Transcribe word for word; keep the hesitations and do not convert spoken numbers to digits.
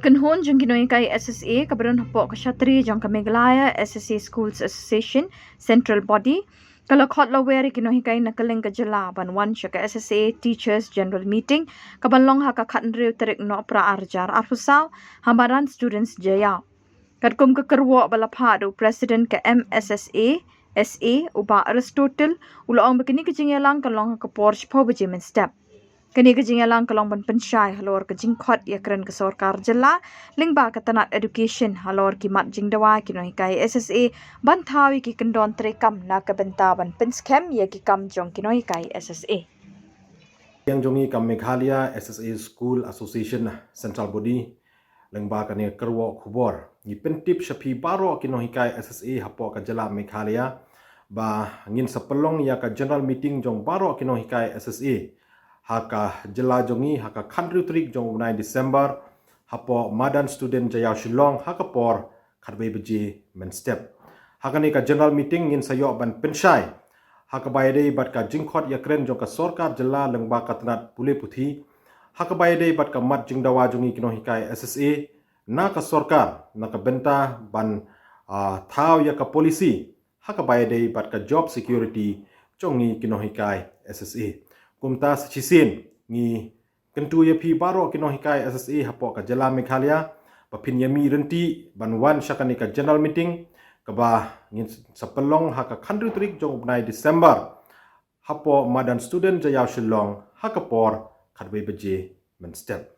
Kynhun jong ki nonghikai S S A kaba don hapoh ka shatri jong ka Meghalaya S S A Schools Association Central Body ka la khot la wer ïa ki nonghikai na kylleng ka jylla ban wan sha ka S S A Teachers General Meeting kaba long ha ka khathynriew tarik Nohprah arhajar arphew saw ha madan Students Jaiaw. Katkum ka kyrwoh ba la phah da u President ka M S S A S A, u Bah Aristotle, u la ong ba kane ka jingïalang ka long ha ka por shiphew baje mynstep. Kane ka jingïalang ka long ban pynshai halor ka jingkhot ïakren ka sorkar jylla lyngba ka tnat education halor ki mat jingdawa ki nonghikai S S A ban thaw ïa ki kyndon treikam na ka bynta ban pynskhem ïa ki kam jong ki nonghikai S S A. Ïa jong ngi ka Meghalaya S S A School Association Central Body, lyngba kane ka kyrwoh khubor ngi pyntip sha phi baroh ki nonghikai S S A hapoh ka jylla Meghalaya ba ngin sa pynlong ïa ka general meeting jong baroh ki nonghikai S S A ha ka jylla jong ngi ha ka khathynriew tarik jong u bnai December hapoh madan Students Jaiaw Shillong ha ka por khatwei baje mynstep. Ha kane ka general meeting ngin sa ïoh ban pynshai ha kaba ïadei bad ka jingkhot ïakren jong ka sorkar jylla lyngba ka tnat pule puthi, ha kaba ïadei bad ka mat jingdawa jong ngi ki nonghikai S S A na ka sorkar na ka bynta ban, ah, thaw ïa ka policy ha kaba ïadei bad ka job security jong ngi ki nonghikai S S A. Kumta sa shisien ngi kyntu ïa phi baroh ki nonghikai S S A hapoh ka jylla Meghalaya ba phin ïa mih rynti ban wan sha kane ka general meeting kaba ngin sa pynlong ha ka khathynriew tarik jong u bnai December hapoh madan Students Jaiaw Shillong ha ka por khatwei baje mynstep.